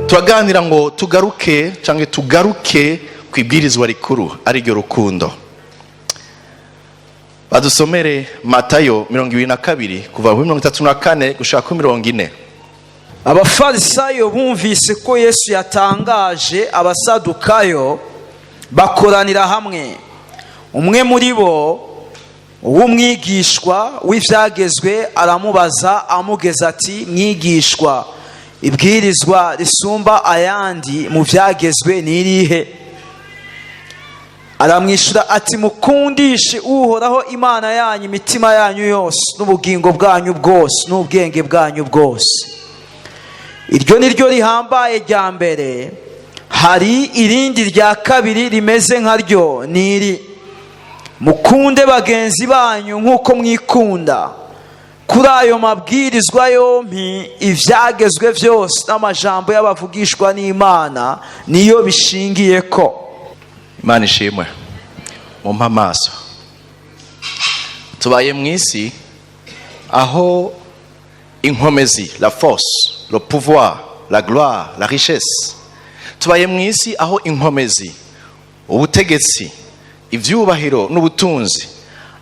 Turaganira ngo tugaruke cyangwa tugaruke ku ibwirizwa rikuru, ariryo rukundo. Badusomere Matayo 22, kuva kuri 34 gushaka kuri 40. Abafarisayo bumvise ko Yesu yatangaje Abasadukayo, bakoranira hamwe. Umwe muri bo w'umwigishwa w'ibyagezwe aramubaza amugeza ati: "Mwigishwa, ibwirizwa risumba ayandi mu byagezwe ni irihe?" Aramwishyura ati: "Mukundishe Uhoraho Imana yanyu imitima yanyu yose, n'ubugingo bwanyu bwose, n'ubwenge bwanyu bwose. Iryo ni ryo rihambaye rya mbere. Hari irindi rya kabiri rimeze nka ryo, ni iri: mukunde bagenzi banyu nk'uko mwikunda. Kuri ayo mabwirizwa yombi ibyagezwe byose n'amajambo y'abavugishwa n'Imana niyo bishingiye ko." Imana ishimwe. Mumpe amaso. Tubaye mu isi aho inkomezi, la force, le pouvoir, la gloire, la richesse, tubaye mu isi aho inkomezi, ubutegetsi, ibyubahiro n'ubutunzi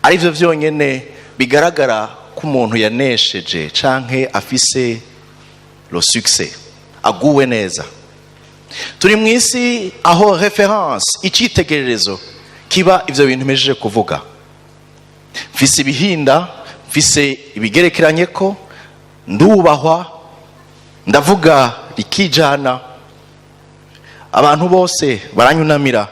ari byo byonyine bigaragara ko umuntu yanesheje canke afise le succès, aguwe neza. Turi mu isi aho référence, icyitegererezo kiba ibyo bintu mpejeje kuvuga: mfise ibihinda, mfise ibigerekeranye, ko ndubahwa, ndavuga rikijana, abantu bose baranyunamira.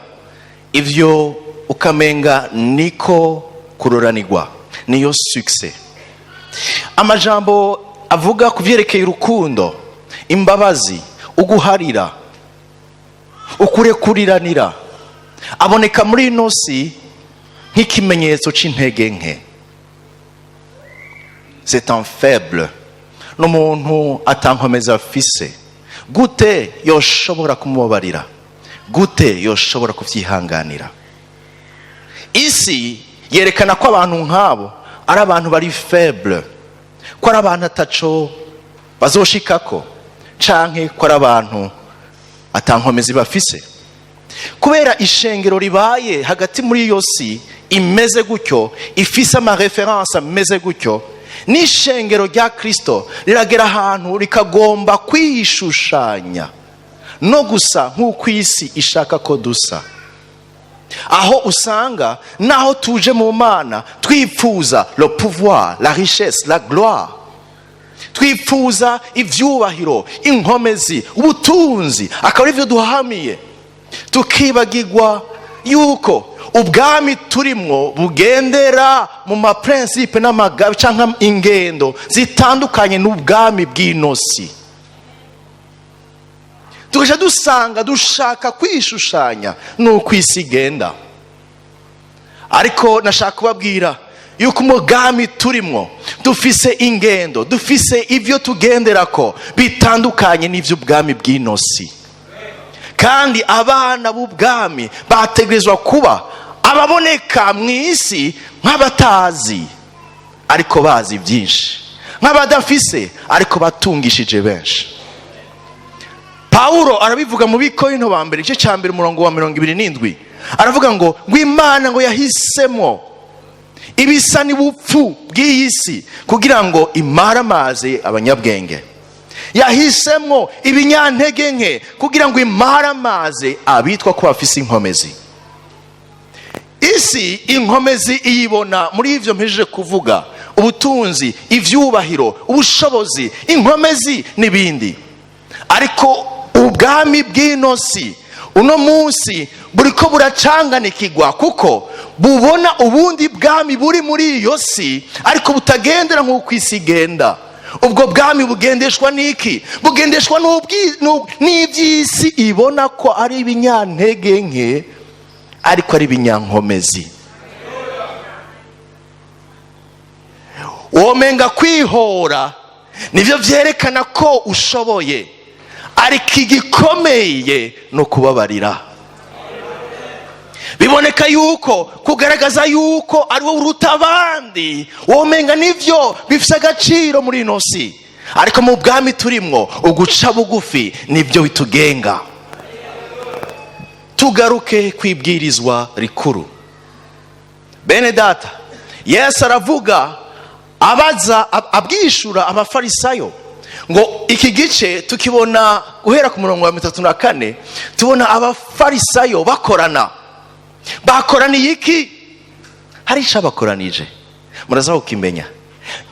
Ivyo ukamenga niko kuroranirwa, niyo succès. Amajambo avuga ku vyerekeye urukundo, imbabazi, uguharira, ukurekuriranira aboneka muri ino si nk'ikimenyetso c'intege nke. C'est un faible, n'umuntu atankomeza afise. Gute yoshobora kumubabarira? Gute yoshobora kuvyihanganira? Isi yerekana ko abantu nk'abo ari abantu bari faible, ko ari abantu ataco bazoshikako, canke ko ari abantu atankomezi bafise. Kubera ishengero ribaye hagati muri iyo si imeze gutyo, ifise ama références ameze gutyo, n'ishengero rya Kristo riragera ahantu rikagomba kwishushanya no gusa nk'uko isi ishaka ko dusa, aho usanga naho tuje mu Mana twipfuza le pouvoir, la richesse, la gloire, twipfuza ivyubahiro, inkomezi, ubutunzi, akaba arivyo duhamiye, tukibagirwa yuko ubwami turimwo bugendera mu ma principes n'amagabi canke ingendo zitandukanye n'ubwami bw'ino si. Tugaca dusanga dushaka kwishushanya n'uko isi igenda. Ariko nashaka kubabwira yuko umugambi turimwo, dufise ingendo, dufise ibyo tugenderako bitandukanye n'iby'ubwami bw'ino si. Kandi abana b'ubwami bategerezwa kuba ababoneka mu isi nk'abatazi ariko bazi byinshi, nk'abadafise ariko batungishije benshi. Pawulo arabivuga mu Bikorinto ba mbere, igice cya mbere, umurongo wa 27. Aravuga ngo Imana ngo yahisemo ibisa n'ubupfu bw'iyi si kugira ngo imaramaze abanyabwenge, yahisemo ibinyantege nke kugira ngo imaramaze abitwa ko bafise inkomezi. Isi inkomezi iyibona muri ivyo mpejeje kuvuga: ubutunzi, ivyubahiro, ubushobozi, inkomezi n'ibindi. Ariko ubwami bw'ino si uno munsi buriko buracanganikirwa, kuko bubona ubundi bwami buri muri iyo si ariko butagendera nk'uko isi igenda. Ubwo bwami bugendeshwa n'iki? Bugendeshwa n'iby'isi ibona ko ari ibinyantege nke ariko ari ibinyankomezi. Womenga kwihora nibyo byerekana ko ushoboye, ariko igikomeye no kubabarira. Biboneka yuko kugaragaza yuko ari wowe uruta abandi, womenga nibyo bifite agaciro muri ino si. Ariko mu bwami turimwo, uguca bugufi nibyo bitugenga. Tugaruke ku ibwirizwa rikuru, bene data. Yesu aravuga, abaza, abwishura Abafarisayo ngo iki gice tukibona guhera ku murongo wa 34, tubona Abafarisayo bakorana. Bakoraniye iki? Hari icyo bakoranije, muraza kukimenya.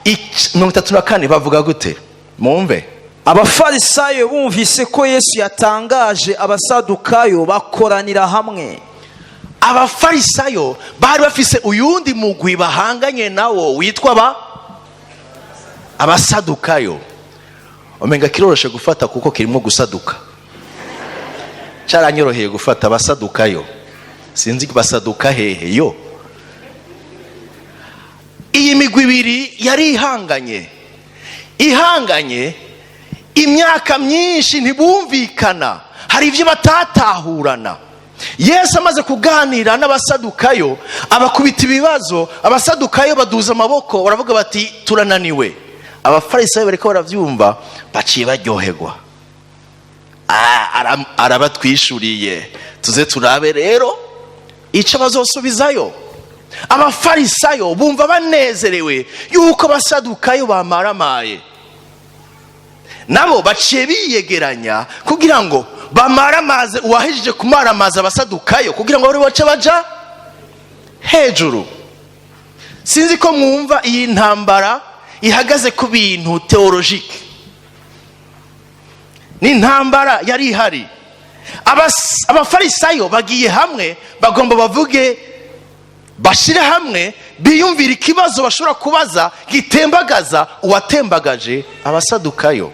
34 bavuga gute? Mumve. Abafarisayo bumvise ko Yesu yatangaje Abasadukayo, bakoranira hamwe. Abafarisayo bari bafise uyundi mugwi bahanganye nawo witwa ba Abasadukayo. Omenga kiroroshe gufata kuko kirimo gusaduka, cyaranyoroheye gufata. Abasadukayo, sinzi basaduka hehe yo. Iyi migwi ibiri yari ihanganye, ihanganye imyaka myinshi, ntibumvikana, hari ibyo batatahurana. Yesu amaze kuganira n'Abasadukayo, abakubita ibibazo, Abasadukayo baduza amaboko, baravuga bati: "Turananiwe." Abafarisayo bariko barabyumva, baciye baryoherwa. Arabatwishuriye, tuze turabe rero icyo bazosubizayo. Abafarisayo bumva banezerewe yuko Abasadukayo bamaramaye, nabo baciye biyegeranya kugira ngo bamaramaze uwahejeje kumaramaza Abasadukayo, kugira ngo bari bace baja hejuru. Sinzi ko mwumva iyi ntambara ihagaze ku bintu théologique. Ni intambara yari ihari. Abafarisayo bagiye hamwe, bagomba bavuge, bashyire hamwe, biyumvira ikibazo bashobora kubaza gitembagaza uwatembagaje Abasadukayo.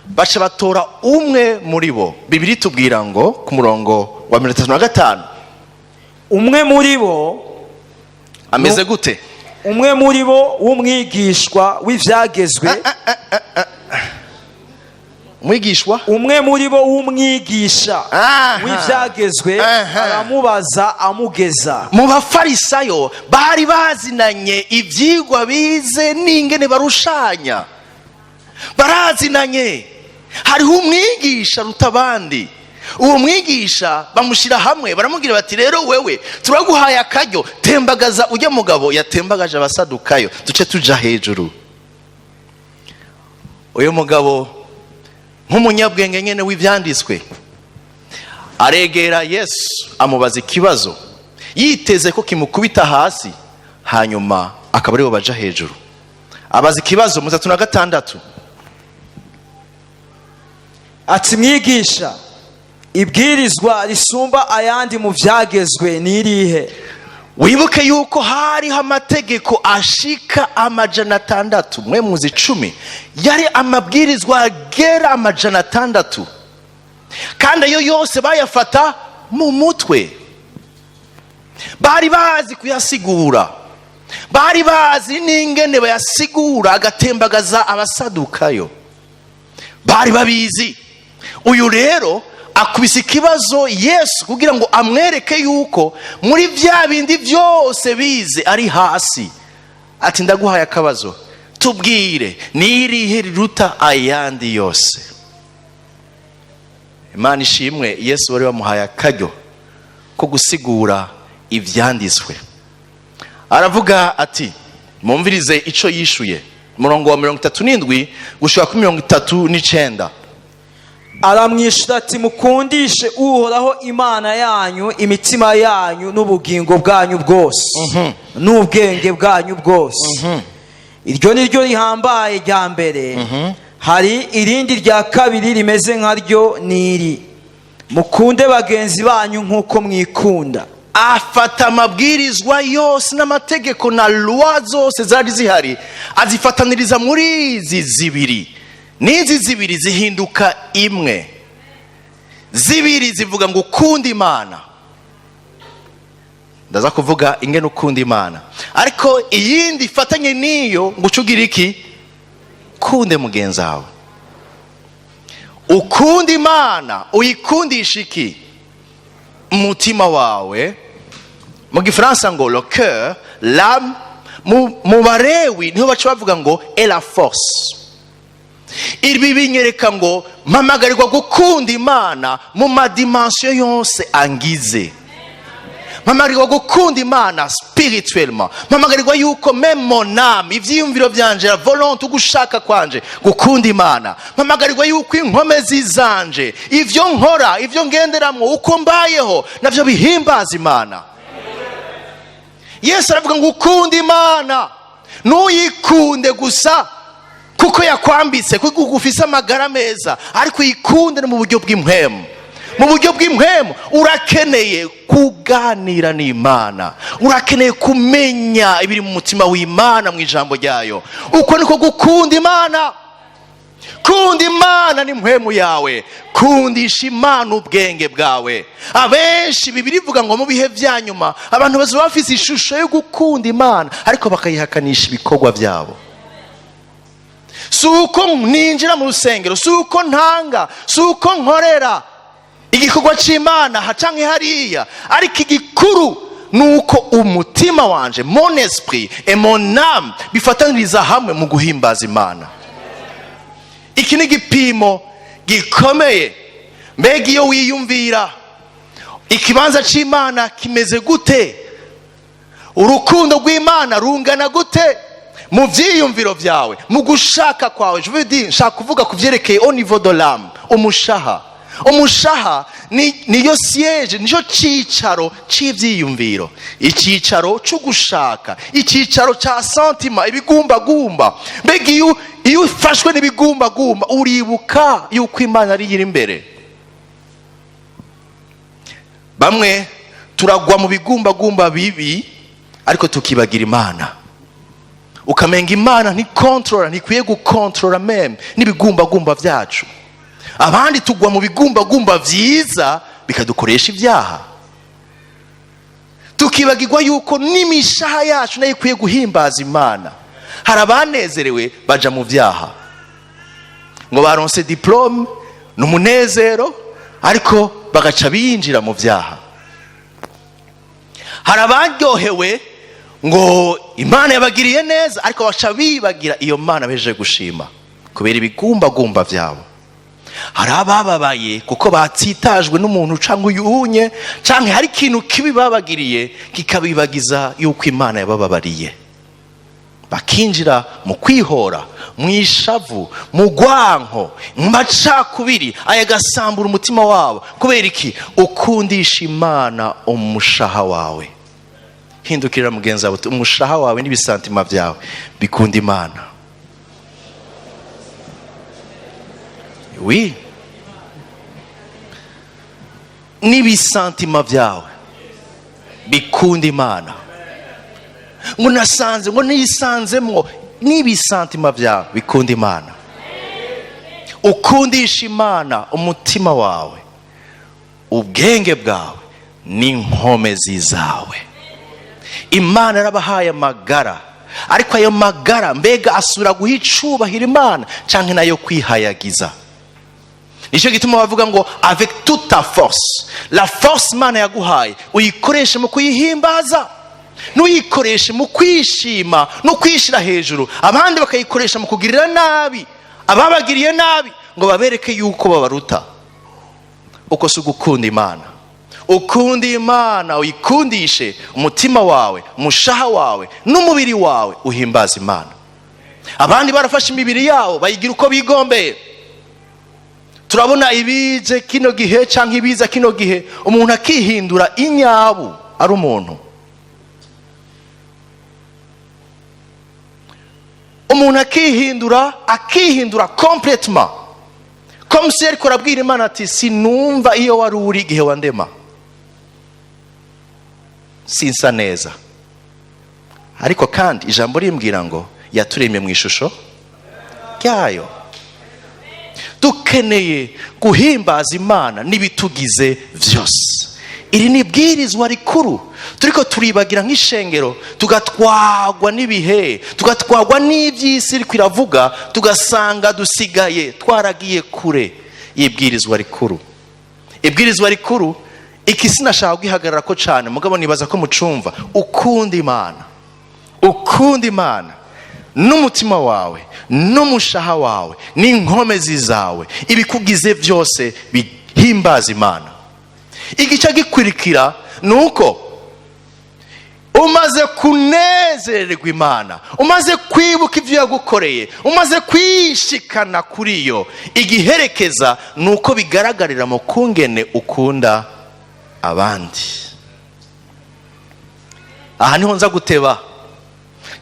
Baca batora umwe muri bo. Bibiri tubwira ngo ku murongo wa 35. Umwe muri bo. Ameze gute? Umwe muri bo w'umwigishwa w'ibyagezwe. Umwigishwa. Umwe muri bo w'umwigisha w'ibyagezwe aramubaza amugeza. Mu Bafarisayo bari bazinanye ibyigwa bize n'ingene barushanya, barazinanye. Hariho umwigisha aruta abandi. Uwo mwigisha bamushyira hamwe, baramubwira bati: "Rero wewe turaguhaye akaryo, tembagaza ujya mugabo yatembagaje Abasadukayo, duce tuja hejuru." Uyu mugabo, nk'umunyabwenge nyine w'ibyanditswe, aregera Yesu, amubaza ikibazo yiteze ko kimukubita hasi, hanyuma akaba aribo baja hejuru. Abaza ikibazo mu 36. Ati: "Mwigisha, ibwirizwa risumba ayandi mu byagezwe ni irihe?" Wibuke yuko hariho amategeko ashika 600. Mwe muzi 10, yari amabwirizwa agera 600, kandi ayo yose bayafata mu mutwe, bari bazi kuyasigura, bari bazi n'ingene bayasigura agatembagaza Abasadukayo, bari babizi. Uyu rero akubise ikibazo Yesu kugira ngo amwereke yuko muri bya bindi byose bize ari hasi. Ati: "Ndaguhaye akabazo, tubwire, ni irihe riruta ayandi yose?" Imana ishimwe, Yesu wari wamuhaye akaryo ko gusigura ibyanditswe, aravuga ati, mumvirize icyo yishuye, umurongo wa 37 gushika kuri 39. Aramwishyura ati: "Mukundishe Uhoraho Imana yanyu imitima yanyu n'ubugingo bwanyu bwose n'ubwenge bwanyu bwose. Iryo ni ryo rihambaye rya mbere. Hari irindi rya kabiri rimeze nkaryo, ni iri: mukunde bagenzi banyu nk'uko mwikunda." Afata amabwirizwa yose n'amategeko na loi zose zari zihari, azifataniriza muri izi zibiri, n'izi zibiri zihinduka imwe. Zibiri zivuga ngo ukunda Imana, ndaza kuvuga ingene ukunda Imana, ariko iyindi ifatanye n'iyo ngo uce ugira iki? Kunde mugenzi wawe. Ukunda Imana uyikundisha iki? Umutima wawe. Mu Gifaransa ngo le cœur, l'âme. Mu Barewi niho baca bavuga ngo et la force. Ibi binyereka ngo mpamagarirwa gukunda Imana mu ma dimensions yose angize. Mpamagarirwa gukunda Imana spirituellement. Mpamagarirwa yuko même mon âme, ivyiyumviro vyanje, la volonté, ugushaka kwanje gukunda Imana. Mpamagarirwa yuko inkomezi zanje, ivyo nkora, ivyo ngenderamwo, uko mbayeho, navyo bihimbaza Imana. Yesu aravuga ngo ukunda Imana, ntuyikunde gusa kuko yakwambitse, kuko ufise amagara meza, ariko uyikunde no mu buryo bw'impwemu. Mu buryo bw'impwemu urakeneye kuganira n'Imana, urakeneye kumenya ibiri mu mutima w'Imana mu ijambo ryayo. Uko niko gukunda Imana. Kunda Imana n'impwemu yawe, kundisha Imana ubwenge bwawe. Abenshi, Bibiliya ivuga ngo mu bihe bya nyuma abantu bazaba bafise ishusho yo gukunda Imana, ariko bakayihakanisha ibikorwa byabo. Si uko ninjira mu rusengero, si uko ntanga, si uko nkorera igikorwa cy'Imana aha canke hariya, ariko igikuru ni uko umutima wanje, mon esprit et mon âme, bifataniriza hamwe mu guhimbaza Imana. Iki ni igipimo gikomeye. Mbega iyo wiyumvira, ikibanza cy'Imana kimeze gute? Urukundo rw'Imana rungana gute mu byiyumviro byawe, mu gushaka kwawe? Je veux dire, nshaka kuvuga ku byerekeye au niveau de l'âme, umushaha. Umushaha niyo siège, nicyo cyicaro cy'ibyiyumviro, icyicaro cyo gushaka, icyicaro cya sentiments, ibigumbagumba. Mbega iyo ufashwe n'ibigumbagumba, uribuka yuko Imana ari iri imbere? Bamwe turagwa mu bigumbagumba bibi, ariko tukibagira Imana. Ukamenga Imana ntikontorora, ntikwiye gukontorora même n'ibigumbagumba byacu. Abandi tugwa mu bigumbagumba byiza, bikadukoresha ibyaha, tukibagirwa yuko n'imishaha yacu nayo ikwiye guhimbaza Imana. Hari abanezerewe baja mu byaha, ngo baronse diplôme, ni umunezero, ariko bagaca binjira mu byaha. Hari abaryohewe ngo Imana yabagiriye neza, ariko baca bibagira iyo Mana bejeje gushima kubera ibigumbagumba byabo. Hari abababaye kuko batsitajwe n'umuntu cyangwa uyunye, cyangwa hari ikintu kibi babagiriye, kikabibagiza yuko Imana yabababariye, bakinjira mu kwihora, mu ishavu, mu rwanko, mu macakubiri, aya agasambura umutima wabo. Kubera iki? Ukundisha Imana umushaha wawe. Hindukirira mugenzi wawe uti: "Umushaha wawe n'ibi sentiments byawe bikunda Imana." Oui, n'ibi sentiments byawe bikunda Imana. Ngo nasanze, ngo nisanzemwo, n'ibi sentiments byawe bikunda Imana. Ukundisha Imana umutima wawe, ubwenge bwawe n'inkomezi zawe. Imana yarabahaye amagara, ariko ayo magara mbega asubira guha icubahiro Imana cyangwa nayo kwihayagiza? Nicyo gituma bavuga ngo avec toute ta force. La force Imana yaguhaye uyikoreshe mu kuyihimbaza, ntuyikoreshe mu kwishima no kwishyira hejuru. Abandi bakayikoresha mu kugirira nabi ababagiriye nabi, ngo babereke yuko babaruta. Uko si ugukunda Imana. Ukunda Imana, uyikundishe umutima wawe, umushaha wawe n'umubiri wawe, uhimbaza Imana. Abandi barafashe imibiri yabo bayigira uko bigombeye. Turabona ibije kino gihe cyangwa ibiza kino gihe, umuntu akihindura inyabu ari umuntu. Umuntu akihindura complètement, comme si ariko arabwira Imana ati: "Sinumva iyo wari uri igihe wandema, sinsa neza." Ariko kandi ijambo rimbwira ngo yaturemye mu ishusho ryayo. Dukeneye guhimbaza Imana n'ibitugize byose. Iri ni ibwirizwa rikuru turiko turibagira nk'ishengero, tugatwagwa n'ibihe, tugatwagwa n'iby'isi iriko iravuga, tugasanga dusigaye twaragiye kure y'ibwirizwa rikuru. Ibwirizwa rikuru iki sinashaka guhagarara ko cyane, mugabo nibaza ko mucumva. Ukunda Imana, ukunda Imana. N'umutima wawe, n'umushaha wawe, n'inkomezi zawe, ibikugize byose bihimbaza Imana. Igice gikurikira ni uko umaze kunezererwa Imana, umaze kwibuka ibyo yagukoreye, umaze kwishikana kuri yo, igiherekeza ni uko bigaragarira mu kungene ukunda abandi. Aha niho nza guteba,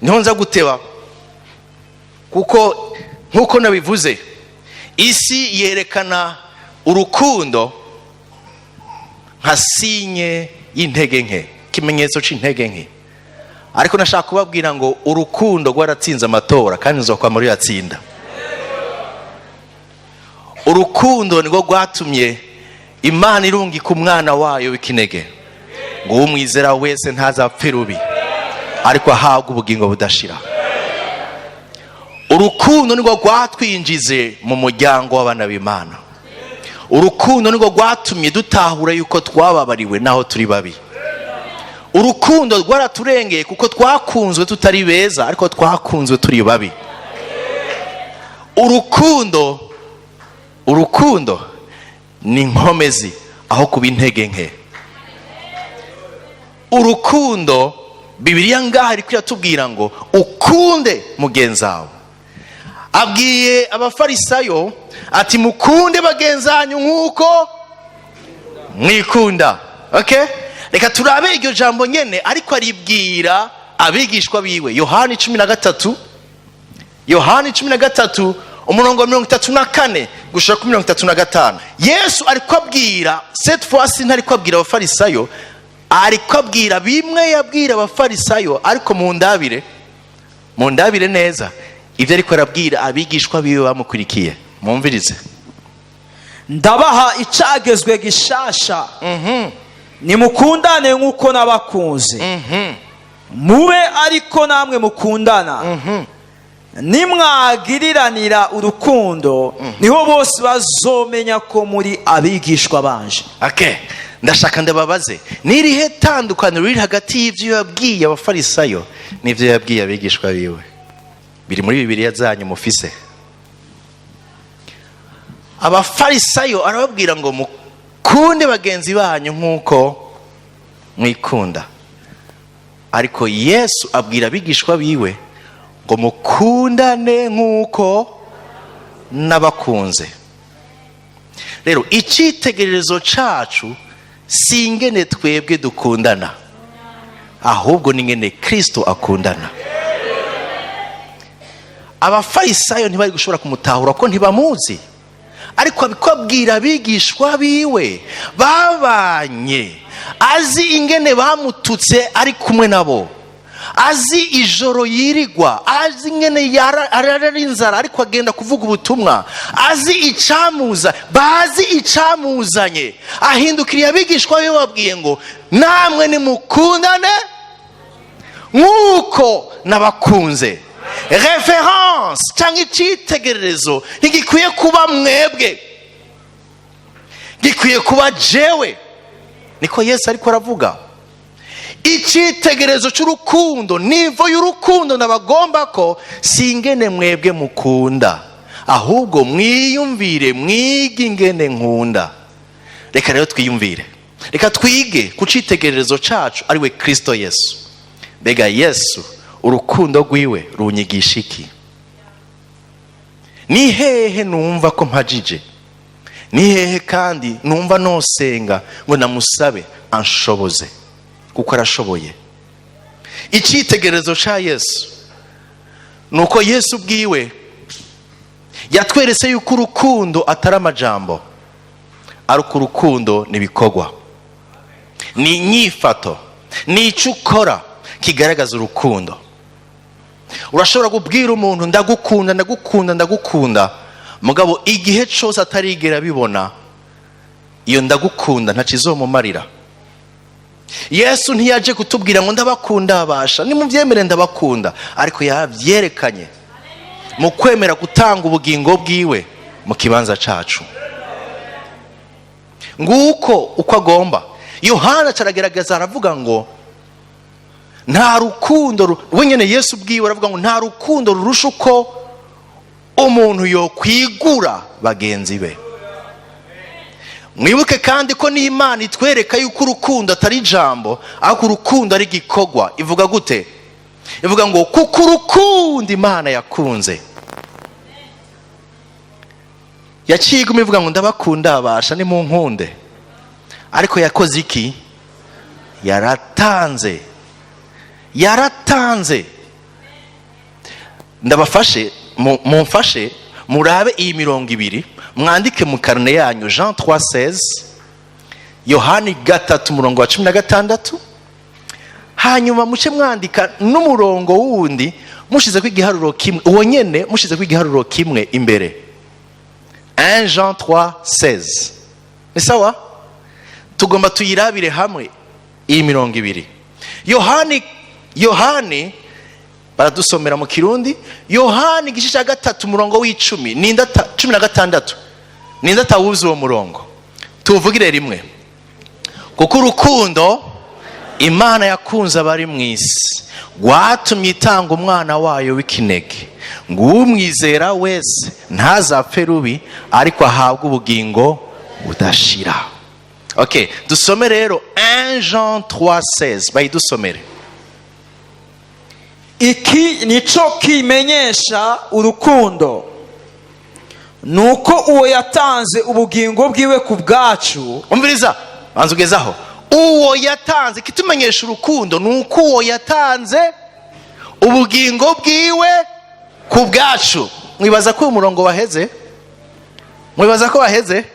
niho nza guteba, kuko nk'uko nabivuze, isi yerekana urukundo nka signe y'intege nke, ikimenyetso cy'intege nke. Ariko nashaka kubabwira ngo urukundo rwaratsinze amatora, kandi nzokwama ruyatsinda. Urukundo nirwo rwatumye Imana irungika umwana wayo w'ikinege, ngo umwizera wese ntazapfe rubi, ariko ahabwe ubugingo budashira. Urukundo nirwo rwatwinjize mu muryango w'abana b'Imana. Urukundo nirwo rwatumye dutahura yuko twababariwe naho turi babi. Urukundo rwaraturengeye, kuko twakunzwe tutari beza, ariko twakunzwe turi babi. Urukundo, urukundo ni inkomezi aho kuba intege nke. Urukundo, Bibiliya ngaha iri iratubwira ngo ukunde mugenzi wawe. Abwiye Abafarisayo ati: "Mukunde bagenzi banyu nk'uko mwikunda." Okay, reka turabe iryo jambo nyene ariko aribwira abigishwa biwe. Yohani 13, Yohani 13, umurongo wa 34 gushika kuri 35. Yesu ariko abwira, cette fois ntariko abwira Abafarisayo, ariko abwira bimwe yabwira Abafarisayo. Ariko mundabire, mundabire neza ibyo ariko arabwira abigishwa biwe bamukurikiye. Mumvirize. Ndabaha icagezwe gishasha: nimukundane nk'uko nabakunze, mube ariko namwe mukundana. Nimwagiriranira urukundo, niho bose bazomenya ko muri abigishwa banje. Okay, ndashaka ndababaze: nirihe tandukaniro riri hagati y'ibyo yabwiye Abafarisayo n'ibyo yabwiye abigishwa biwe? Biri muri Bibiliya zanyu mufise. Abafarisayo arababwira ngo mukunde bagenzi banyu nk'uko mwikunda, ariko Yesu abwira abigishwa biwe ngo mukundane nk'uko nabakunze. Rero icyitegererezo cacu si ingene twebwe dukundana, ahubwo ni ingene Kristo akundana. Abafarisayo ntibari gushobora kumutahura ko ntibamuzi, ariko abikabwira abigishwa biwe babanye, azi ingene bamututse ari kumwe nabo, azi ijoro yirigwa, azi ingene arara inzara ariko agenda kuvuga ubutumwa, azi icamuza, bazi icamuzanye. Ahindukiriye abigishwa be, babwiye ngo namwe nimukundane nk'uko nabakunze. Référence cyangwa icyitegererezo ntigikwiye kuba mwebwe, gikwiye kuba jewe. Niko Yesu ariko aravuga. Icyitegererezo cy'urukundo, niveau y'urukundo nabagomba ko si ingene mwebwe mukunda, ahubwo mwiyumvire, mwige ingene nkunda. Reka rero twiyumvire, reka twige ku cyitegererezo cyacu, ariwe Kirisito Yesu. Mbega Yesu, urukundo rwiwe runyigisha iki? Ni hehe numva ko mpajije? Ni hehe kandi numva nosenga ngo namusabe anshoboze, kuko arashoboye? Icyitegererezo cya Yesu ni uko Yesu ubwiwe yatweretse yuko urukundo atari amajambo, ariko urukundo ni ibikorwa, ni inyifato, ni icyo ukora kigaragaza urukundo. Urashobora kubwira umuntu ndagukunda, ndagukunda, ndagukunda, mugabo igihe cyose atarigera abibona, iyo ndagukunda ntakizomumarira. Yesu ntiyaje kutubwira ngo ndabakunda, abasha nimubyemere ndabakunda, ariko yabyerekanye mu kwemera gutanga ubugingo bwiwe mu kibanza cyacu. Nguko uko agomba. Yohana aragerageza, aravuga ngo Nta rukundo wenyine Yesu ubwiwe aravuga ngo nta rukundo rurusha uko umuntu yokwigura bagenzi be. Mwibuke kandi ko n'Imana itwereka yuko urukundo atari ijambo, ahubwo urukundo ari igikorwa. Ivuga gute? Ivuga ngo kuko urukundo Imana yakunze, yaciye iguma ivuga ngo ndabakunda, abasha nimunkunde. Ariko yakoze iki? Yaratanze, yaratanze. Ndabafashe, mumfashe murabe iyi mirongo ibiri, mwandike mu carnet yanyu: Jean 3:16, Yohani 3 umurongo wa 16. Hanyuma muce mwandika n'umurongo wundi mushize ko igiharuro kimwe, uwo nyene mushize ko igiharuro kimwe imbere. 1 Jean 3:16. Ni sawa, tugomba tuyirabire hamwe iyi mirongo ibiri. Yohani baradusomera mu Kirundi. Yohani igice cya 3 umurongo w'10, ninda 16. Ninde atawuzi uwo murongo? Tuwuvugire rimwe. Kuko urukundo Imana yakunze abari mu isi rwatumye itanga umwana wayo w'ikinege, ngo umwizera wese ntazapfe rubi, ariko ahabwe ubugingo budashira. Okay, dusome rero 1 Jean 3:16, bayidusomere. Iki nico kimenyesha urukundo, ni uko uwo yatanze ubugingo bwiwe ku bwacu. Umviriza, banza ugezaho. Uwo yatanze, kitumenyesha urukundo ni uko uwo yatanze ubugingo bwiwe ku bwacu. Mwibaza ko uyu murongo waheze? Mwibaza ko waheze?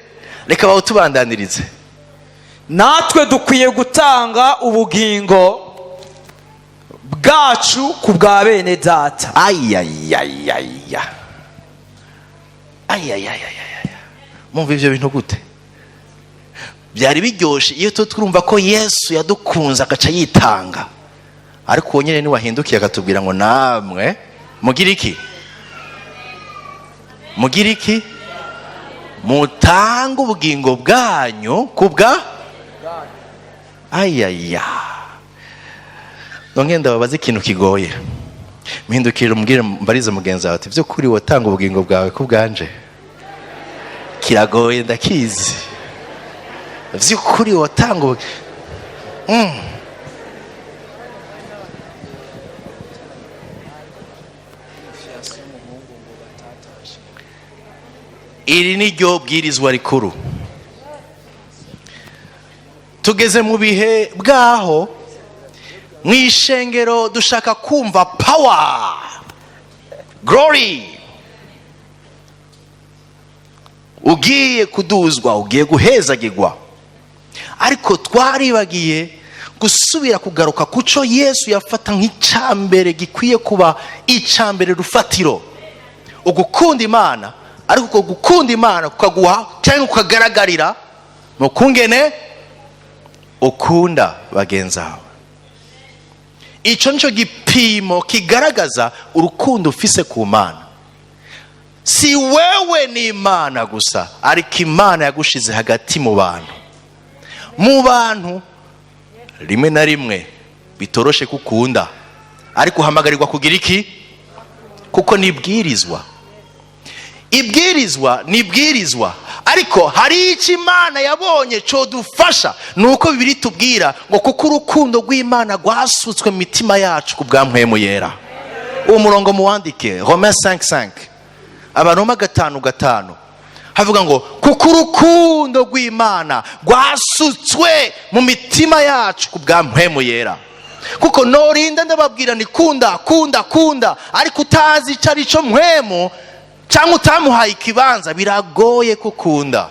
Reka bawutubandanirize. Natwe dukwiye gutanga ubugingo bwacu ku bwa bene data. Ayayayaya, ayayayaya! Mumva ibyo bintu gute? Byari biryoshye iyo tuba twumva ko Yesu yadukunze agaca yitanga, ariko uwo nyine niwahindukiye akatubwira ngo namwe mugire iki? Mugire iki? Mutange ubugingo bwanyu ku bwa. Ayaya! Nongeye ndababaza ikintu kigoye. Mpindukirira, umubwire, mbarize mugenzi wawe ati: by'ukuri watanga ubugingo bwawe ku bwanje? Kiragoye, ndakizi. By'ukuri watanga Iri ni ryo bwirizwa rikuru. Tugeze mu bihe bwaho mu ishengero dushaka kumva power, glory, ugiye kuduzwa, ugiye guhezagirwa, ariko twaribagiye gusubira kugaruka kuco Yesu yafata nk'icyambere gikwiye kuba icyambere, rufatiro: ugukunda Imana. Ariko uko gukunda Imana kukaguha cyangwa kukagaragarira mu kungene ukunda bagenzi bawe. Icyo nicyo gipimo kigaragaza urukundo ufise ku Mana. Si wewe n'Imana gusa, ariko Imana yagushize hagati mu bantu, mu bantu rimwe na rimwe bitoroshe kukunda, ariko uhamagarirwa kugira iki? Kuko nibwirizwa, ibwirizwa nibwirizwa. Ariko hari icyo Imana yabonye codufasha, ni uko Bibiri tubwira ngo kuko urukundo rw'Imana rwasutswe mu mitima yacu ku bwa Mpwemu Yera. Uwo murongo muwandike: Romains 5:5, Abaroma 5:5. Havuga ngo kuko urukundo rw'Imana rwasutswe mu mitima yacu ku bwa Mpwemu Yera. Kuko norinda ndababwira ni kunda, kunda, kunda, ariko utazi icyo ari cyo Mpwemu cyangwa utamuhaye ikibanza, biragoye kukunda.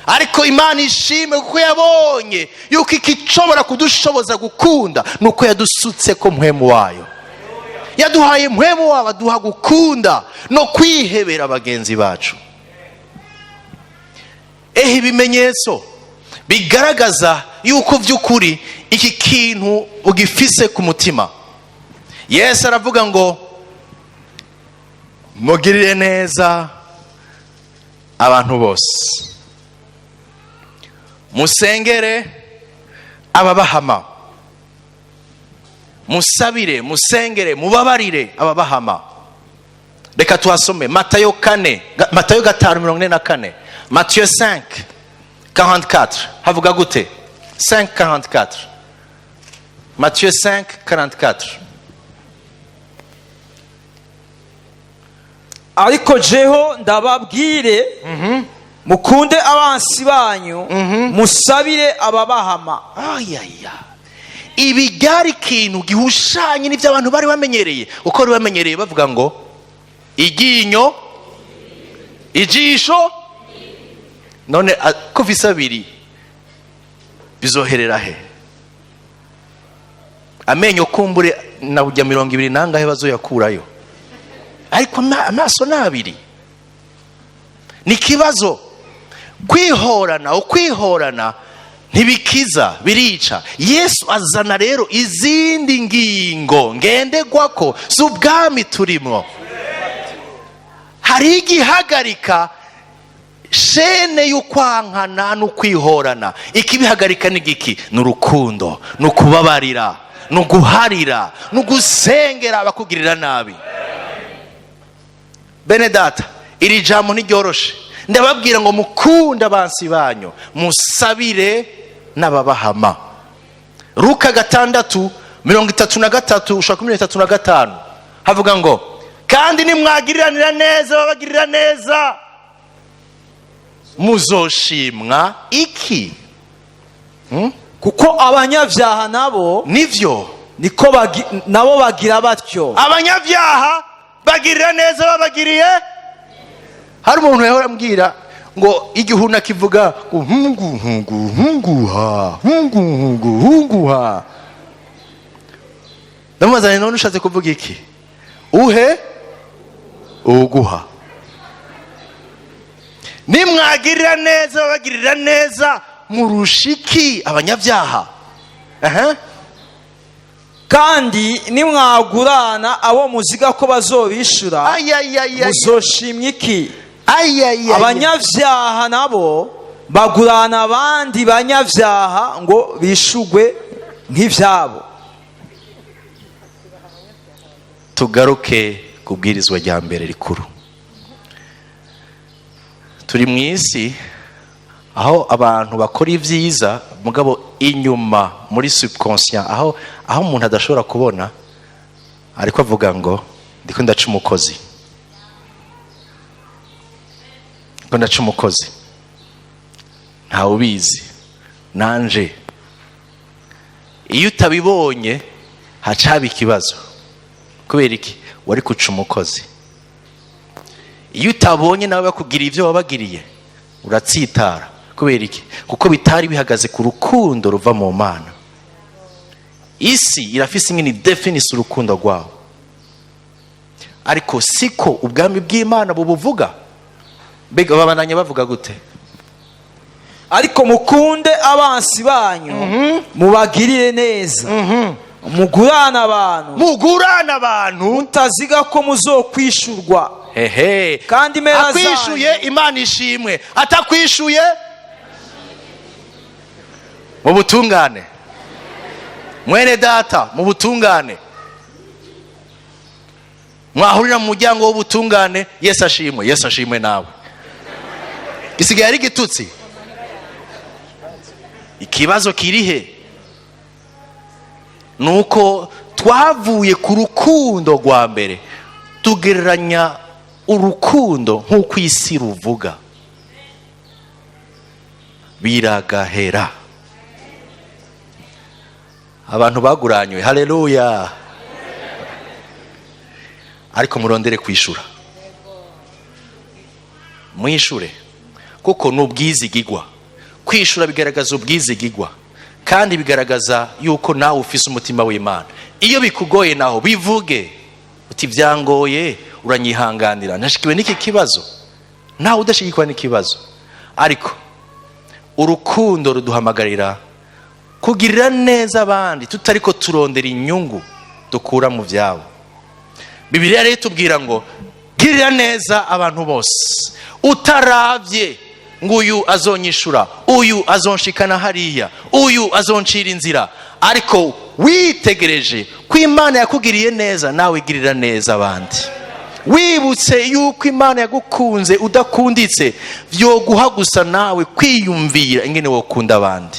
Ariko Imana ishime, kuko yabonye yuko ikishobora kudushoboza gukunda ni uko yadusutse ko Mpwemu wayo. Yaduhaye Mpwemu wayo, aduha gukunda no kwihebera bagenzi bacu. Ehe ibimenyetso bigaragaza yuko by'ukuri iki kintu ugifise ku mutima. Yesu aravuga ngo mugirire neza abantu bose, musengere ababahama, musabire Musabire, musengere, mubabarire ababahama. Reka tuhasome Matayo 4, Matayo 5:44, Matthieu 5:44. Havuga gute? 5:44, Matthieu 5:44. Ariko jeho ndababwire, mukunde abansi banyu, musabire ababahama. Ayaya, ibi byari ikintu gihushanye n'ibyo abantu bari bamenyereye, uko bari bamenyereye bavuga ngo iryinyo, ijisho. None ko vise abiri, bizoherera he? Amenyo kumbure na bujya 27 bazoyakurayo, ariko amaso ni abiri. Ni ikibazo. Kwihorana, ukwihorana ntibikiza, birica. Yesu azana rero izindi ngingo ngenderwako z'ubwami turimo. Hari igihagarika chaîne y'ukwankana n'ukwihorana. Ikibihagarika ni giki? Ni urukundo, ni ukubabarira, ni uguharira, ni ugusengera abakugirira nabi. Bene data, iri jambo ntiryoroshe. Ndababwira ngo mukunde abansi banyu, musabire n'ababahama. Luka 6:33 ushaka 35, havuga ngo: "Kandi nimwagiriranira neza babagirira neza, muzoshimwa iki?" Kuko abanyabyaha nabo Nivyo. niko nabo bagira batyo. Abanyabyaha bagirira neza babagiriye. Hari umuntu yahora ambwira ngo igihuna kivuga ngo hungu hungu hunguha hungu hungu hunguha. Ndamubaza nti: "None ushatse kuvuga iki?" "Uhe uguha." Nimwagirira neza babagirira neza, murusha iki abanyabyaha? Aha. Kandi nimwagurana abo muziga ko bazobishura, Ayayaya. muzoshimwa iki? Ayayaya. Abanyabyaha nabo bagurana abandi banyabyaha ngo bishugwe nk'ibyabo. Tugaruke ku bwirizwa rya mbere rikuru. Turi mu isi aho abantu bakora ibyiza, mugabo inyuma muri subconscient, aho umuntu adashobora kubona, ariko avuga ngo: "Ndiko ndaca umukozi, ndiko ndaca umukozi, ntawe ubizi nanje." Iyo utabibonye haca haba ikibazo. Kubera iki? Wari kuca umukozi. Iyo utabonye nawe bakugiriye ibyo wabagiriye, uratsitara. Kubera iki? Kuko bitari bihagaze ku rukundo ruva mu Mana. Isi irafise ingene definisa urukundo rwawo, ariko siko ubwami bw'Imana bubuvuga. Mbega babandanya bavuga gute? Ariko mukunde abansi banyu, mubagirire neza, mugurane abantu, Mugurane abantu, mutaziga ko muzokwishurwa. Hehe. Kandi impera Akwishuye, zanyu Imana ishimwe. Atakwishuye, mu butungane, mwene data, mu butungane. Mwahurira mu muryango w'ubutungane: "Yesu ashimwe." "Yesu ashimwe nawe." Gisigaye ari igitutsi. Ikibazo kirihe? Ni uko twavuye ku rukundo rwa mbere, tugereranya urukundo nk'uko isi ruvuga, biragahera. Abantu baguranywe, haleluya! Ariko murondere kwishura, mwishure, kuko ni ubwizigigwa. Kwishura bigaragaza ubwizigigwa, kandi bigaragaza yuko nawe ufise umutima w'Imana. Iyo bikugoye naho, bivuge uti: "Byangoye, uranyihanganira, nashikiwe n'iki kibazo." Nawe udashigikwa n'ikibazo. Ariko urukundo ruduhamagarira kugirira neza abandi tutariko turondera inyungu dukura mu byabo. Bibiliya rero itubwira ngo girira neza abantu bose, utaravye ngo uyu azonyishura, uyu azonshikana hariya, uyu azoncira inzira, ariko Witegereje ko Imana yakugiriye neza, nawe igirira neza abandi. Wibutse yuko Imana yagukunze udakunditse, vyoguha gusa nawe kwiyumvira ingene wokunda abandi.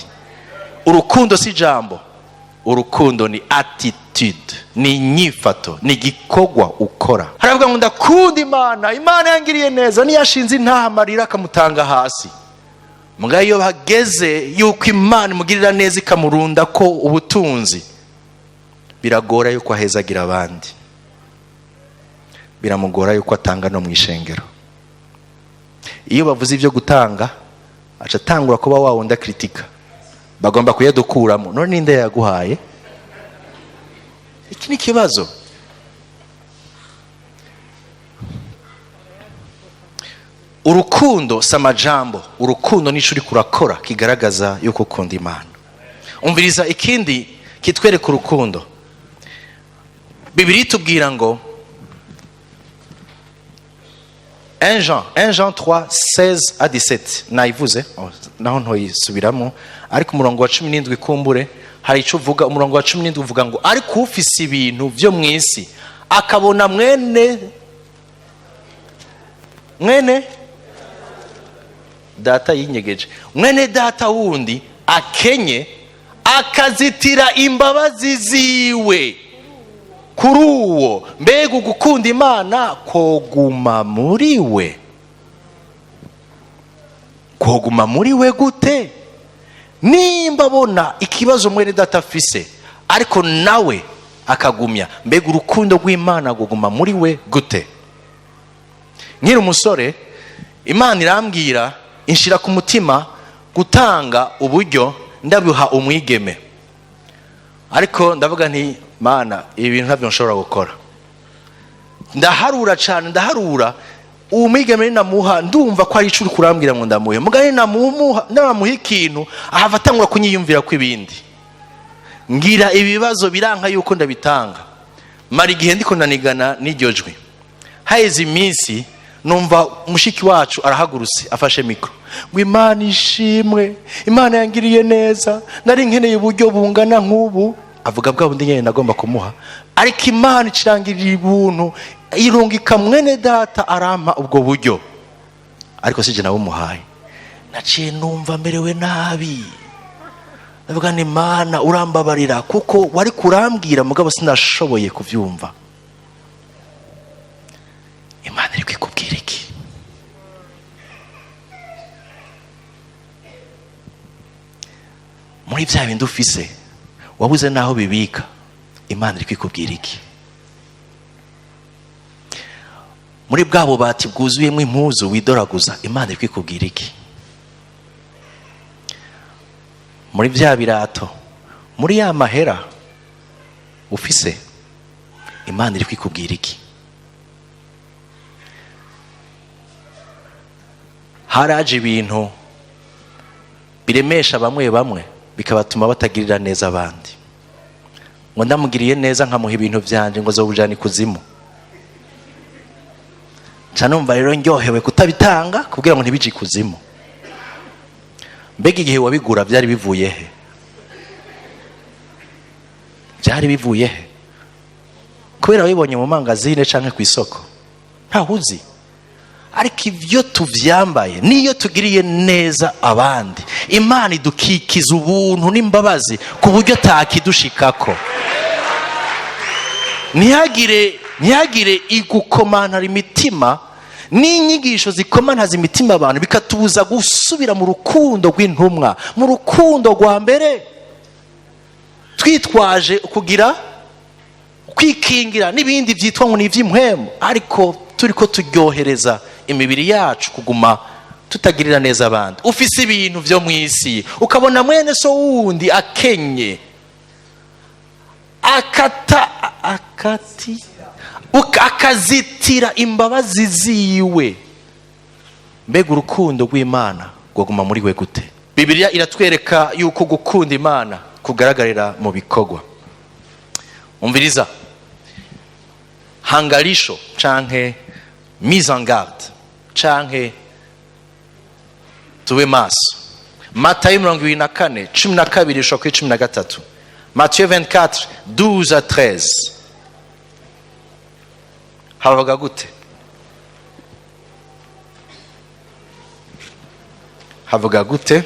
Urukundo si ijambo, urukundo ni attitude, ni inyifato, ni igikorwa ukora. Haravuga ngo ndakunda Imana, Imana yangiriye neza, niyashinze intaha amarira akamutanga hasi. Mbwa iyo hageze yuko Imana imugirira neza, ikamurunda ko ubutunzi, biragora yuko ahezagira abandi, biramugora yuko atanga no mu ishengero. Iyo bavuze ibyo gutanga, aca atangura kuba wa wundi akritika, bagomba kuyadukuramo. None ninde yaguhaye? Iki ni ikibazo. Urukundo si amajambo, urukundo nico uriko urakora kigaragaza yuko ukunda Imana. Umviriza ikindi kitwereka urukundo. Bibiliya itubwira ngo 1 Jean, 1 Jean 3, 16 à 17. Nayivuze, oh, naho ntoyisubiramo, ariko umurongo wa 17 kumbure hari ico uvuga. Umurongo wa 17 uvuga ngo ariko ufise ibintu vyo mw'isi akabona mwene data yinyegeje, mwene data wundi akenye, akazitira imbabazi ziwe kuri uwo, mbega ugukunda Imana koguma muri we? Koguma muri we gute? Nimba abona ikibazo mwene data afise, ariko nawe akagumya, mbega urukundo rw'Imana kuguma muri we gute? Nkiri umusore, Imana irambwira, inshira ku mutima gutanga uburyo ndabuha umwigeme, ariko ndavuga nti Mana, ibi bintu ntabyo nshobora gukora. Ndaharura cyane, ndaharura uwo mwigeme namuha, ndumva ko ari ico uri kurambwira ngo ndamuhe, mugani namuha ikintu ahava atangura kunyiyumvira ko ibindi, ngira ibibazo, biranka yuko ndabitanga. Mara igihe ndiko ndanigana n'iryo jwi. Haheze iminsi, numva mushiki wacu arahagurutse, afashe mikoro ngo Imana ishimwe, Imana yangiriye neza, nari nkeneye uburyo bungana nk'ubu, avuga bwa bundi nyene nagomba kumuha, ariko Imana icirangirira ubuntu, irungika mwene data arampa ubwo buryo, ariko sije nabumuhaye. Naciye numva merewe nabi, ndavuga ni Imana urambabarira kuko wari kurambwira, mugabo sinashoboye kuvyumva. Imana iri kwikubwira iki? Muri bya bindi ufise wabuze naho bibika, Imana iri kwikubwira iki? Muri bwa bubati bwuzuyemo impuzu widoraguza, Imana iri kwikubwira iki? Muri bya birato, muri ya mahera ufise, Imana iri kwikubwira iki? Haraje ibintu biremesha bamwe bamwe, bikabatuma batagirira neza abandi. Ngo ndamugiriye neza nkamuha ibintu byanje, ngo azobujana ikuzimu. Nca numva rero ndyohewe kutabitanga kugira ngo ntibije ikuzimu. Mbega igihe wabigura byari bivuye he? Byari bivuye he? Kubera wibonye mu mangazine canke ku isoko, ntahuzi. Ariko ibyo tuvyambaye niyo tugiriye neza abandi, Imana idukikiza ubuntu n'imbabazi ku buryo takidushikako. Ntihagire igukomantara imitima n'inyigisho zikomantaza imitima abantu, bikatubuza gusubira mu rukundo rw'intumwa, mu rukundo rwa mbere, twitwaje kugira kwikingira n'ibindi byitwa ngo ni iby'impwemu, ariko turiko turyohereza imibiri yacu kuguma tutagirira neza abandi. Ufise ibintu vyo mw'isi, ukabona mwene so wundi akenye, akazitira imbabazi ziwe, mbega urukundo rw'Imana rwoguma muri we gute? Bibiliya iratwereka yuko gukunda Imana kugaragarira mu bikorwa. Umviriza, hangalisho canke mise en garde canke tube maso. Matayo 24:12 gushika kuri 13. Matthieu 24, 12 à 13, havuga gute? Havuga gute?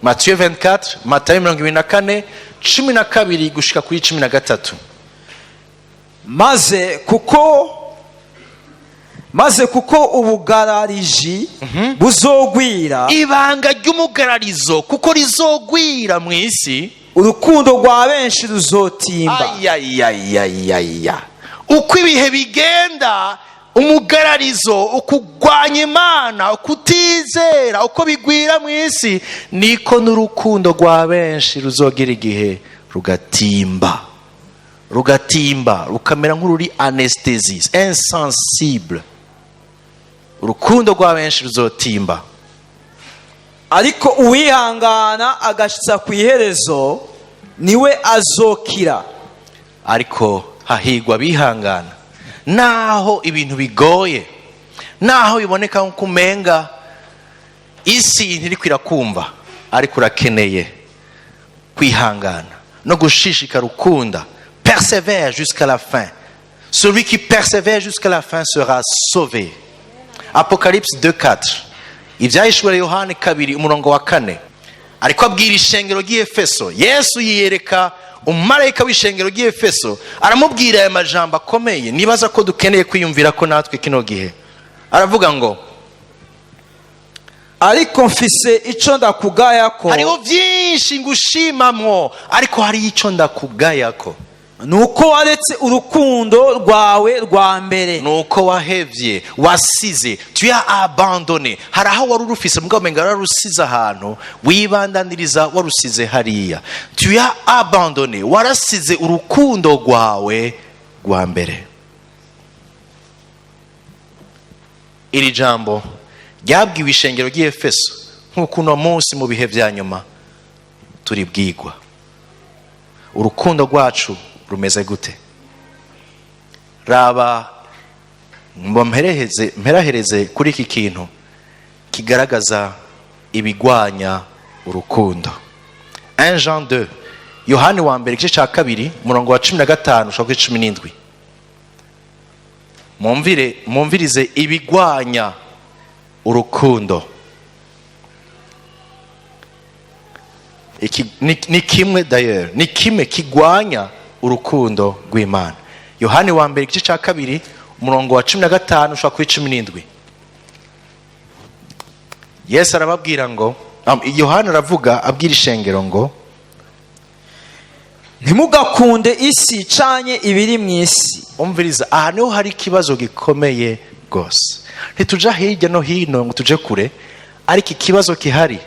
Matthieu 24, Matayo 24, 12 gushika kuri 13. Maze kuko ubugarariji buzogwira, Ibanga ry'umugararizo kuko rizogwira mu isi, urukundo rwa benshi ruzotimba. Ayayayayaya, uko ibihe bigenda, umugararizo, ukugwanya Imana, ukutizera, uko bigwira mu isi, niko n'urukundo rwa benshi ruzogira igihe rugatimba, rugatimba, rukamera nk'ururi anesthésie, insensible. Urukundo rwa benshi ruzotimba. Ariko uwihangana agashitsa ku iherezo niwe azokira. Ariko hahigwa bihangana naho ibintu bigoye, naho biboneka nk'uko umenga isi ntiriko irakumva, ariko urakeneye kwihangana no gushishikara ukunda. Persévère jusqu'à la fin. Celui qui persévère jusqu'à la fin sera sauvé. Apocalypse 2:4, Ibyahishuriwe Yohani 2, umurongo wa 4. Ariko abwira ishengero ry'Efeso. Yesu yiyereka umumarayika w'ishengero ry'Efeso, aramubwira aya majambo akomeye nibaza ko dukeneye kwiyumvira ko natwe kino gihe. Aravuga ngo: Ariko mfise ico ndakugayako. Hariho byinshi ngushimamwo, ariko hariho icyo ndakugayako. Nuko waretse urukundo rwawe rwa mbere. Nuko wahevye, wasize, tu as abandonné. Hari aho wari urufise, mugabo umenga wararusize ahantu, wibandaniriza warusize hariya. Tu as abandonné, warasize urukundo rwawe rwa mbere. Iri jambo ryabwiwe ishengero ry'Efeso, nk'uko uno munsi mu bihe vya nyuma turibwigwa. Urukundo rwacu rumeze gute? Raba ngo mperaheze kuri iki kintu kigaragaza ibigwanya urukundo. 1 Jean 2, Yohani wa mbere, igice cya 2, umurongo wa 15 ushaka kuri 17. Mumvire, mumvirize ibigwanya urukundo. Iki ni kimwe d'ailleurs, ni kimwe kigwanya urukundo rw'Imana. Yohani wa mbere, igice cya 2, umurongo wa 15 ushaka kuri 17. Yesu arababwira ngo, Yohani aravuga abwira ishengero ngo: Ntimugakunde isi canye ibiri mu isi. Umviriza, aha niho hari ikibazo gikomeye rwose. Ntituja hirya no hino ngo tuje kure, ariko ikibazo gihari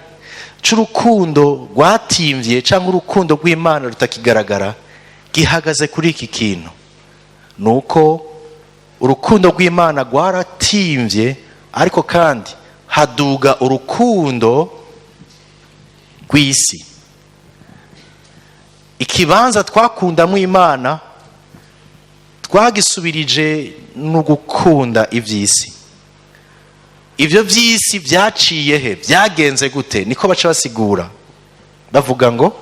c'urukundo rwatimvye cyangwa urukundo rw'Imana rutakigaragara gihagaze kuri iki kintu: nuko urukundo rw'Imana rwaratimvye, ariko kandi haduga urukundo rw'isi. Ikibanza twakundamo Imana twagisubirije no gukunda iby'isi. Ibyo by'isi byaciye he? Byagenze gute? Niko baca basigura bavuga ngo: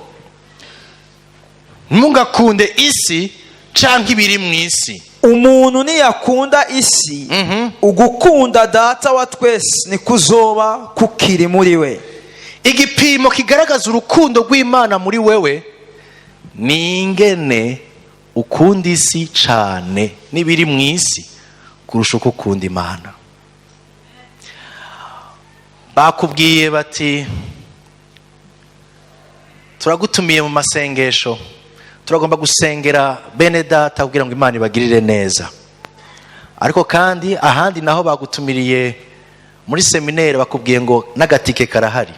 ntugakunde isi canke ibiri mu isi. Umuntu niyakunda isi, ugukunda Data wa twese nikuzoba kukiri muri we. Igipimo kigaragaza urukundo rw'Imana muri wewe ni ingene ukunda isi cane n'ibiri mu isi kurusha uko ukunda Imana. Bakubwiye bati: turagutumiye mu masengesho, turagomba gusengera bene data kugira ngo Imana ibagirire neza. Ariko kandi ahandi naho bagutumiriye muri seminere, bakubwiye ngo n'agatike karahari.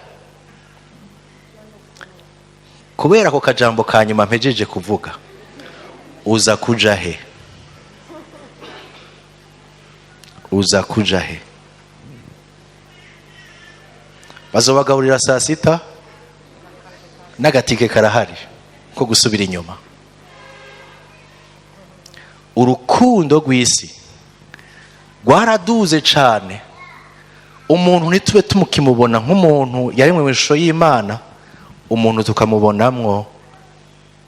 Kubera ako kajambo ka nyuma mpejeje kuvuga, uza kuja he? Uza kuja he? Bazobagaburira saa sita n'agatike karahari ko gusubira inyuma. Urukundo rw'isi rwaraduze cane, umuntu ntitube tumukimubona nk'umuntu yaremwe mu ishusho y'Imana, umuntu tukamubonamwo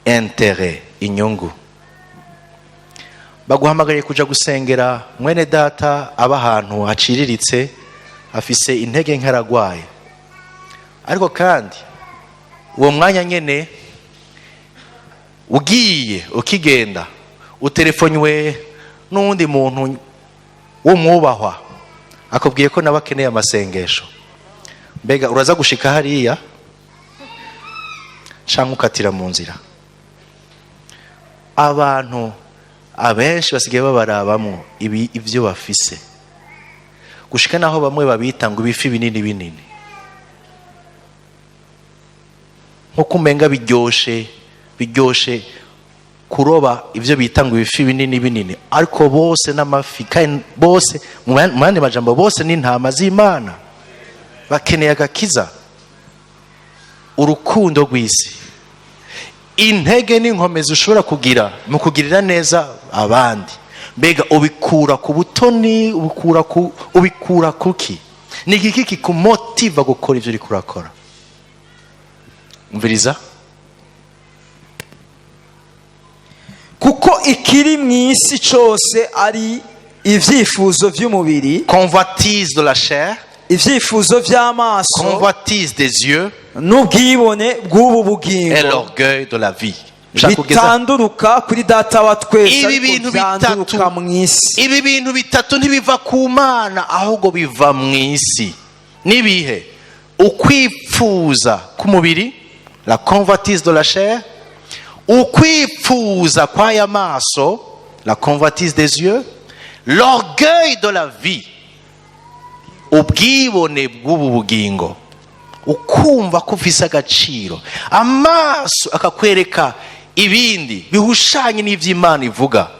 Intérêt, inyungu. Baguhamagariye kuja gusengera mwene data aba ahantu haciriritse, afise intege nke, aragwaye. Ariko kandi uwo mwanya nyene ugiye ukigenda, utelefonywe n'uwundi muntu w'umwubahwa, akubwiye ko nawe akeneye amasengesho. Mbega uraza gushika hariya cyangwa ukatira mu nzira? Abantu abenshi basigaye babarabamo ibi, ibyo bafise, gushika naho bamwe babita ngo ibifi binini binini, nkuko umenga biryoshe, biryoshe kuroba ibyo bita ngo ibifi binini binini. Ariko bose n'amafi, kandi bose, mu yandi majambo, bose n'intama z'Imana, bakeneye agakiza. Urukundo rw'isi, intege n'inkomezi ushobora kugira mu kugirira neza abandi, mbega ubikura ku butoni? Ubikura kuki? Ni igiki kikumotiva gukora ibyo uriko urakora? Umviriza. Kuko ikiri mu isi cyose ari ibyifuzo by'umubiri, Convoitise de la chair, ibyifuzo by'amaso, convoitise des yeux n'ubwibone bw'ubu et bugingo, l'orgueil de la vie. Nshaka kugeza bitanduruka kuri Data wa twese, Ibi ariko bintu byanduruka bitatu, mu isi. ibi bintu bitatu ntibiva ku Mana, ahubwo biva mu isi. Nibihe? Ukwipfuza k'umubiri, la convoitise de la chair, ukwipfuza kw'aya maso, la convoitise des yeux, l'orgueil de la vie, ubwibone bw'ubu bugingo, ukumva ko ufise agaciro, amaso akakwereka ibindi bihushanye n'iby'Imana ivuga,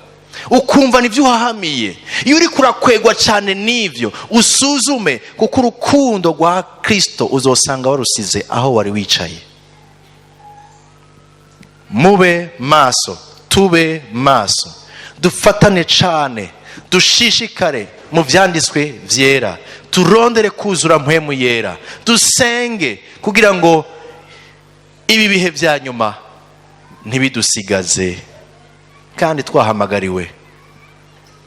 ukumva nibyo uhahamiye. Iyo uri kurakwegwa cyane n'ibyo, usuzume, kuko urukundo rwa Kirisito uzosanga warusize aho wari wicaye. Mube maso, tube maso, dufatane cyane, dushishikare mu byanditswe byera, turondere kuzura Mpwemu Yera, dusenge kugira ngo ibi bihe bya nyuma ntibidusigaze, kandi twahamagariwe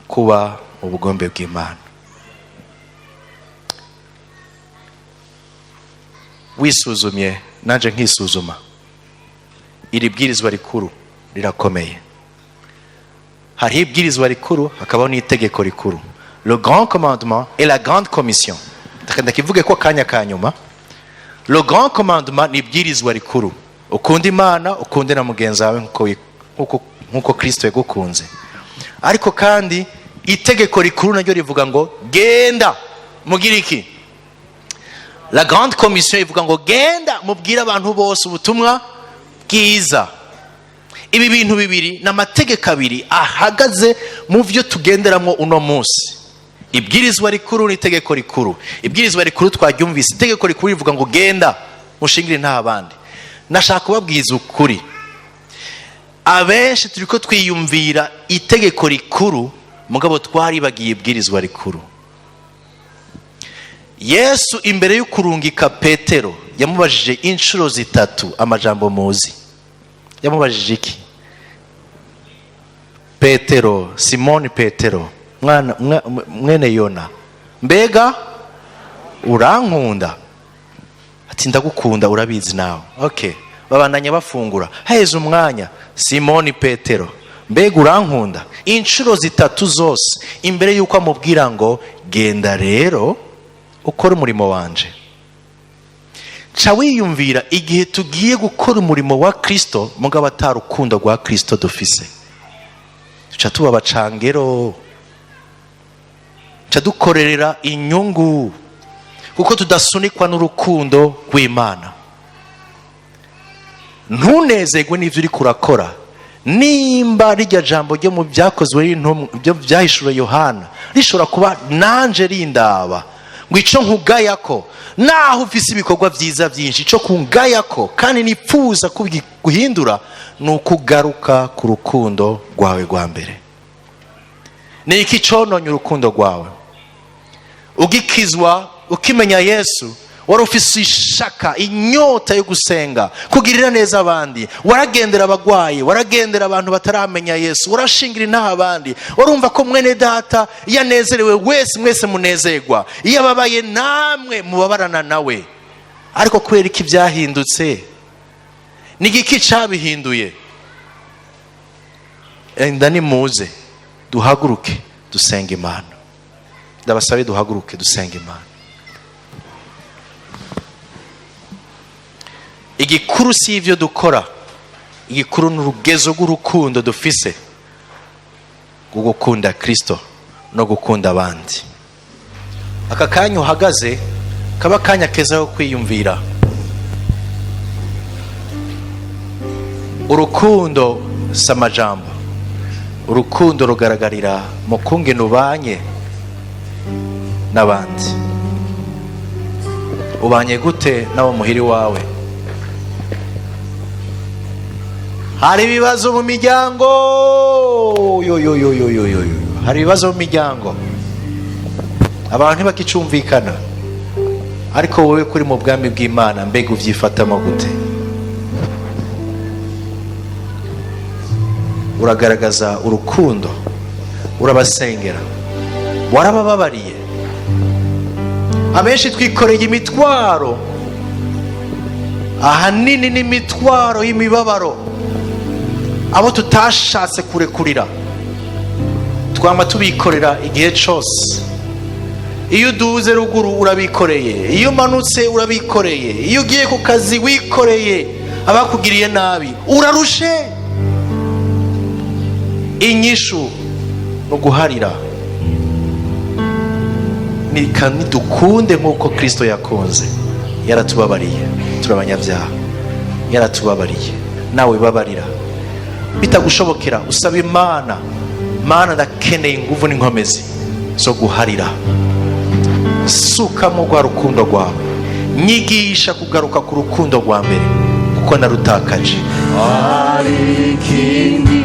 kuba mu bugombe bw'Imana. Wisuzumye, nanjye nkisuzuma, iri bwirizwa rikuru rirakomeye. Hariho ibwirizwa rikuru, hakabaho n'itegeko rikuru, le grand commandement et la grande commission. Reka ndakivuge ko akanya ka nyuma. Le grand commandement ni ibwirizwa rikuru: ukunda Imana, ukunde na mugenzi wawe nk'uko Kristo yagukunze. Ariko kandi itegeko rikuru naryo rivuga ngo genda mugire iki? La grande commission ivuga ngo genda mubwire abantu bose ubutumwa bwiza. Ibi bintu bibiri ni amategeko abiri ahagaze mu byo tugenderamo uno munsi: ibwirizwa rikuru n'itegeko rikuru. Ibwirizwa rikuru twaryumvise, itegeko rikuru rivuga ngo genda mushingire nta bandi. Nashaka kubabwiza ukuri, abenshi turi ko twiyumvira itegeko rikuru, mugabo twaribagiye ibwirizwa rikuru. Yesu imbere y'ukurungika Petero yamubajije inshuro zitatu amajambo muzi. Yamubajije iki? Petero, Simoni Petero, mwana mwene Yona, mbega urankunda? Ati ndagukunda, urabizi nawe. Okay, babandanya bafungura. Haheze umwanya, Simoni Petero, mbega urankunda? Inshuro zitatu zose imbere y'uko amubwira ngo genda rero ukore umurimo wanje. Ca wiyumvira igihe tugiye gukora umurimo wa Kristo mugabo atari urukundo rwa Kristo dufise, duca tuba abacangero, duca dukorera inyungu, kuko tudasunikwa n'urukundo rw'Imana. Ntunezerwe n'ibyo uri kurakora nimba rijya jambo ryo mu Byakozwe n'Intumwa, byo Byahishuwe Yohana, rishobora kuba nanje rindaba, ngo ico nkugaya ko naho ufise ibikorwa byiza byinshi, ico kungaya ko kandi nipfuza guhindura ni ukugaruka ku rukundo rwawe rwa mbere. Ni iki cononye urukundo rwawe? Ugikizwa, ukimenya Yesu, Wari ufise ishaka, inyota yo gusenga, kugirira neza abandi. Waragendera abagwayi, waragendera abantu bataramenya Yesu, warashingira intaha abandi. Warumva ko mwene data iyo anezerewe wese mwese munezerwa, iyo ababaye namwe mubabarana nawe. Ariko kubera iki byahindutse? Ni igiki cyabihinduye? Enda nimuze duhaguruke dusenga Imana. Ndabasabe duhaguruke dusenga Imana. Igikuru si ibyo dukora, igikuru ni urugezo rw'urukundo dufise rwo gukunda Kirisito no gukunda abandi. Aka kanya uhagaze kaba akanya keza ko kwiyumvira. Urukundo si amajambo, urukundo rugaragarira mu kungene ubanye n'abandi. Ubanye gute n'abo muhiri wawe? Hari ibibazo mu miryango, yo yo yo yo yo yo, hari ibibazo mu miryango, abantu ntibakicumvikana. Ariko wowe kuri mu bwami bw'Imana, mbega ubyifatamo gute? Uragaragaza urukundo, urabasengera, warabababariye. Abenshi twikoreye imitwaro, ahanini n'imitwaro y'imibabaro, abo tutashatse kurekurira twama tubikorera igihe cyose. Iyo uduze ruguru urabikoreye, iyo umanutse urabikoreye, iyo ugiye ku kazi wikoreye abakugiriye nabi, urarushe. Inyishu ni uguharira. Nidukunde nk'uko Kristo yakunze. Yaratubabariye, turi abanyabyaha, yaratubabariye. Nawe babarira. Bitagushobokera, usaba Imana: Mana, ndakeneye ingufu n'inkomezi zo guharira, sukamo rwa rukundo rwawe, nyigisha kugaruka ku rukundo rwa mbere kuko narutakaje. Hari ikindi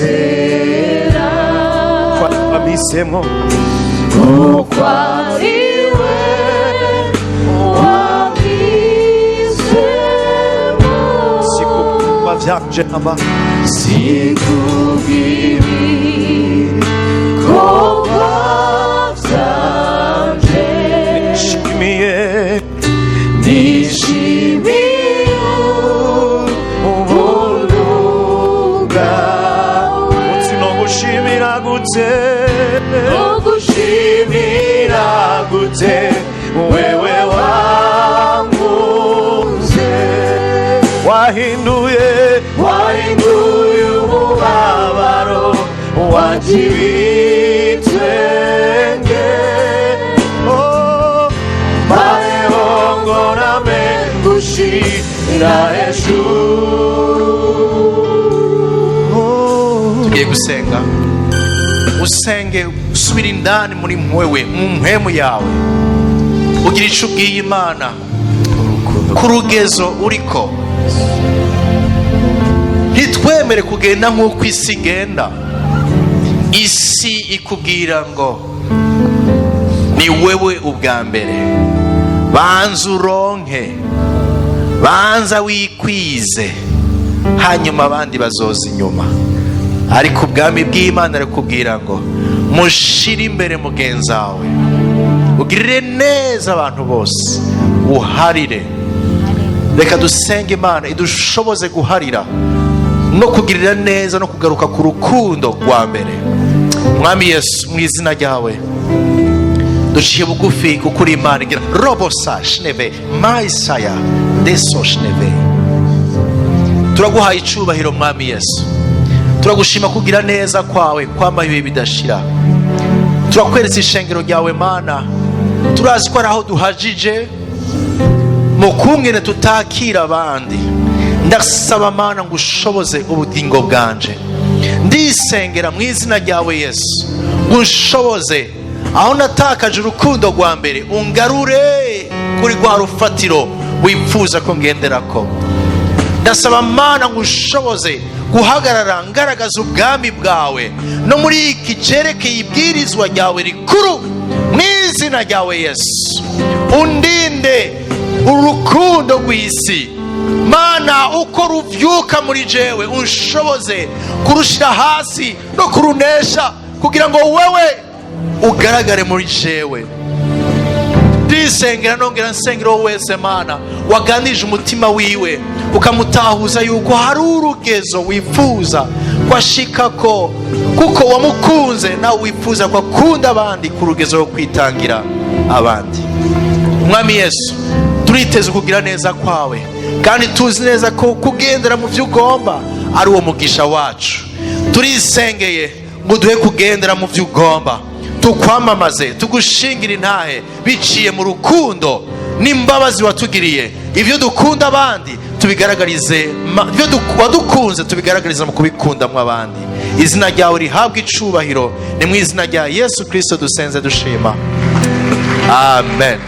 kinezera Wamisemo kuko ari we wampisemo. Sikuba vyanje aba Sikubw'ibikorwa vyanje, nishimiye nishimiye ubuntu bwawe. Uti no gushimira gute, Gushimira gute wewe wankunze, wahinduye wahinduye umubabaro wanje ibitwenge. Oh, mbayeho ngo name gushira hejuru. Tugiye gusenga. Usenge usubira indani muri mwewe, mu mpwemu yawe, ugira ico ubwiye Imana ku rugezo uriko. Ntitwemere kugenda nk'uko isi igenda. Isi ikubwira ngo ni wewe ubwa mbere, banza uronke, banza wikwize, hanyuma abandi bazoza inyuma. Ariko ubwami bw'Imana arakubwira ngo mushire imbere mugenzi wawe, ugirire neza abantu bose, uharire. Reka dusenge Imana idushoboze guharira no kugirira neza no kugaruka ku rukundo rwa mbere. Mwami Yesu, mu izina ryawe duciye bugufi, kuko uri Imana igira robosa shneve maisaya deso shneve. Turaguhaye icubahiro, Mwami Yesu. Turagushima kugira neza kwawe kwambaye ibihe bidashira. Turakweretse ishengero ryawe, Mana. Turazi ko ari aho duhajije mu kungene tutakira abandi. Ndasaba, Mana, ngo ushoboze ubugingo bwanje. Ndisengera mu izina ryawe Yesu ngo unshoboze aho natakaje urukundo rwa mbere, ungarure kuri rwa rufatiro wifuza ko ngenderako. Ndasaba, Mana, ngo ushoboze guhagarara ngaragaza ubwami bwawe no muri iki cyerekeye ibwirizwa ryawe rikuru mu Izina ryawe Yesu, undinde urukundo rw'isi. Mana, uko ruvyuka muri jewe, unshoboze kurushira hasi no kurunesha kugira ngo wewe ugaragare muri jewe. Ndisengera, nongera nsengera wowe wese, Mana, waganije umutima wiwe, ukamutahuza yuko hari urugezo wifuza ko ashikako, kuko wamukunze, nawe wifuza ko akunda abandi ku rugezo rwo kwitangira abandi. Umwami Yesu, turiteze kugira neza kwawe, kandi tuzi neza ko kugendera mu byo ugomba ari uwo mugisha wacu. Turisengeye ngo duhe kugendera mu byo ugomba, tukwamamaze, tugushingire intahe biciye mu rukundo n'imbabazi watugiriye. Ibyo dukunda abandi tubigaragarize ibyo wadukunze tubigaragarize mu kubikundamo abandi. Izina ryawe rihabwe icubahiro. Ni mu izina rya Yesu Kirisito dusenze dushima, amen.